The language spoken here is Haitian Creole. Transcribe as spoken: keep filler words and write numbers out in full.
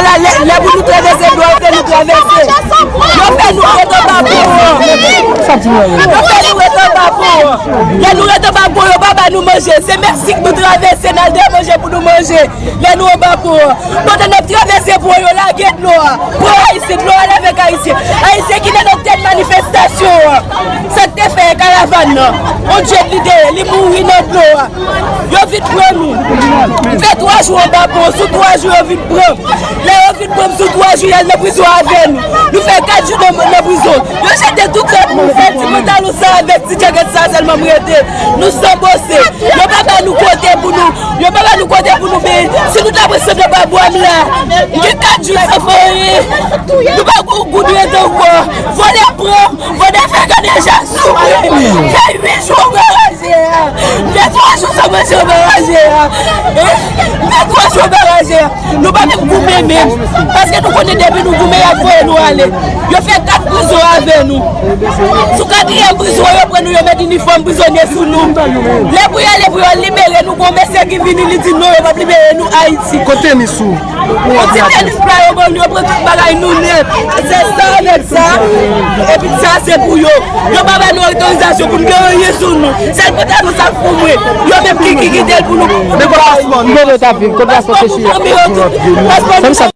La, lè, lè pou nou travèse, dlo yo fè nou travèse. Yo fè nou ret anba pon an. Yo fè nou ret anba pon an. Lè nou ret anba pon, yo pa ba nou manje. Se Meksik nou travèse, n al dèyè manje pou nou manje. Lè nou anba pon an. Pandan n ap travèse pon, yo lage dlo a. Pran Ayisyen, dlo a lave ak Ayisyen. Ayisyen ki nan nan tèt manifestasyon an. Sa k te fè karavàn nan. On djed li te ye, li mouri nan dlo a. Yo vin pran nou. Nou fè twa jou anba pon, sou twa jou yo vin pran. Lè yo vin pran m sou twa jou, y al nan prizon avè nou. Nou fè kat jou nan, nan prizon. Yo jete tout rèv nou, sèl ti pantalon sa avèk ti djakèt sa sèlman m rete. Nou sanbose. Yo pa ba nou kote pou nou. Yo pa ba nou kote pou nou, men si nou ta pran sèl anba bwa m la, m gen kat jou san fè anyen. Nou pa gon goud rete ankò. Vòlè pran, vòlè fè gade jak soufri. Fè uit jou anba raje a. Fè twa jou san manje anba raje a. Fè twa jou anba raje a. Nou pa menm goumen menm. Paske nou konnen depi nou goumen, y ap voye nou ale. Yo fè kat prizon avè nou. Sou katriyèm prizon, yo pran nou, yo met inifòm prizonye sou nou. Lè pou y ale, pou yo libere nou, gon mesye ki vini, li di non, yo p ap libere nou Ayiti. Kote tenis ou? Yon ti tenis pla yo ban nou, yo pran tout bagay nou nèt. Se sa, nèt sa. Epi sa, se pou yo. Yo pa ba nou otorizasyon pou n gen anyen sou nou. Sèl pantalon sa k pou mwen. Yo menm ki, ki kite l pou nou. Men kote paspò nou? Kote paspò se chire? Paspò nou.